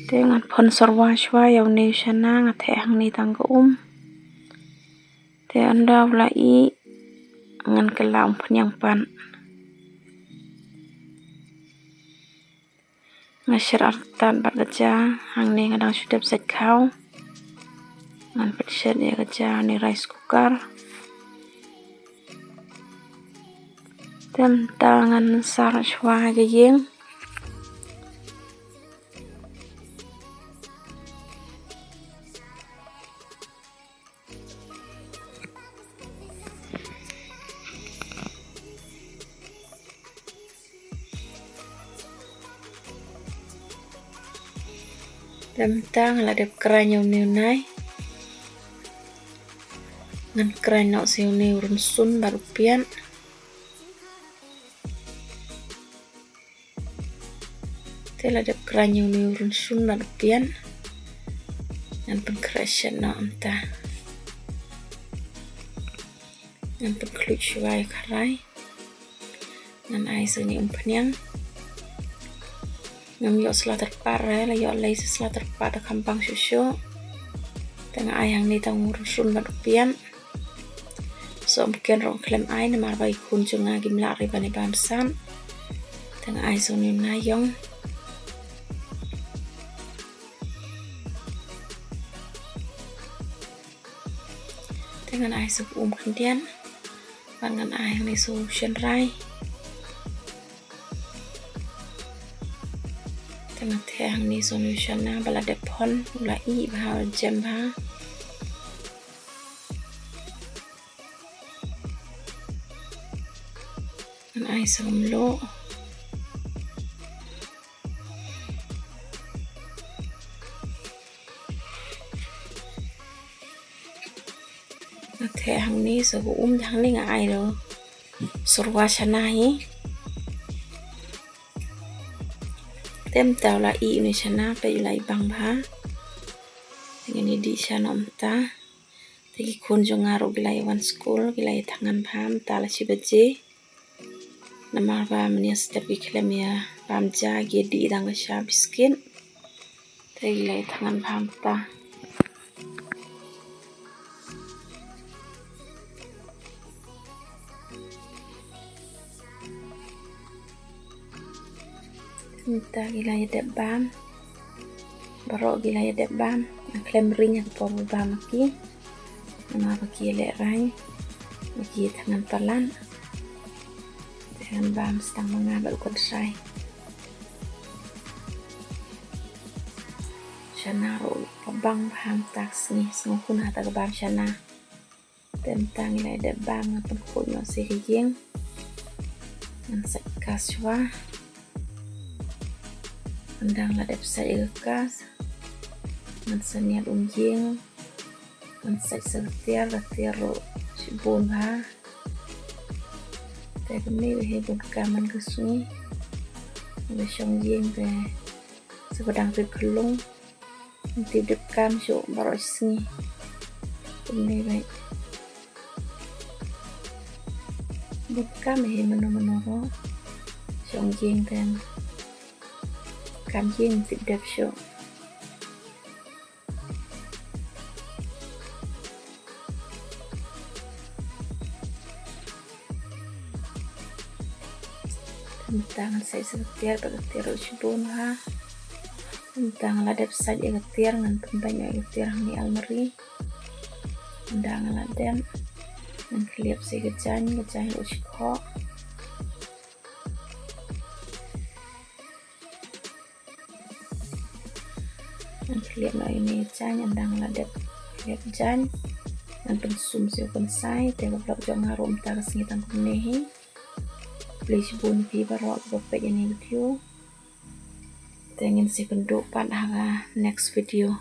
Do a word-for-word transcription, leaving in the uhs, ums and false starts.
Te ngan phon syrwa shuwa ïa une u shana, nga theh hangne tang ka um. Te ynda u la ih ngan kylla umphniang pat. Nga shet artat bad ka ja, hangne nga dang shu dep sait khaw. Ngan pynshet ïa ka ja ha une u rice cooker. Te mynta ngan sar shuwa ha ka ïing. Te mynta nga la dep kren ïa une u nai. Ngan kren noh sa ïa une u rynsun bad u piat. Te la dep kren ïa une u rynsun bad u piat. Ngan pynkhreh shet noh mynta. Ngan pynkhluit shuwa ïa ka kharai. Ngan ai sa une umphniang. Ngam ïoh sla tyrpad re, la ïoh lei sa sla tyrpad da kham bang shuh shuh. Te nga ai hangne tang u rynsun bad u piat. Sohmynken ruh khlem ai namar ba ki khun jong nga kim lah re ban ïa bam sat. Te nga ai sa une u nai ïong. Te ngan ai sa ka um khyndiat. Bad ngan ai hangne sa u shynrai. Te nga theh hangne sa une u shana ba la dep phon, u la ih bha, u la jem bha. Ngan ai sa ka mluh. Nga theh hangne sa ka um, hangne nga ai da u syrwa shana hi. Te mynta u la ih une u shana, peit u la ih bang bha. Te ngin ïa dih sha noh mynta. Te ki khun jong nga ruh ki la ïa wan skul, ki la ïa thngan bha mynta la shi baje. Namar ba mynne step ki khlem ïa bam ja, ki ïa dih tang ka sha biskit. Te ki la ïa thngan bha mynta. Mynta ki la ïa dep bam. Baroh ki la ïa dep bam. Nga khlem ring ha ka por ba bam ki. Namar ba ki ïa lehraiñ. Ba ki ïa thngan palat. Te ngan bam sa tang ma nga bad u kynthei. Shana ruh ka bang bha mynta ka sngi, sngewhun ha kata ka bam shana. Te mynta ngi la dep bam, ngan pynkhuid noh sa ïa ka ïing. Ngan sait kas shuwa. Ynda nga la dep sait ïa ka kas, ngan sa niad um ïing. Ngan sait sa ka tiar, ka tiar ruh shibun bha. Te kumne hi bun kam man ka sngi. Ngan shong ïing te sa ba dang rit khyllung. Ngan tip dep kam shuh baroh shi sngi. Kumne beit. Bun kam hi mano mano ruh. Shong ïing te kam ïing tip dep shuh. Mynta ngan sait sa ka tiar, ba ka tiar ruh shibun bha. Mynta nga la dep sait ïa ka tiar, ngan pynbeit ïa ka tiar hangne almari. Ynda nga la dep, ngan khlieh sa ïa ka jaiñ, ka jaiñ ruh shi khoh. Ngan khlieh noh ïa ine i jaiñ, ynda nga la dep khlieh jaiñ. Ngan pynsum sa ïa u kynsai, te ka vlog jong nga ruh mynta ka sngi tang kumne hi. Khublei shibun ïa phi baroh kiba peit ïa ine i video. Te ngin sa ïakynduh pat ha ka next video.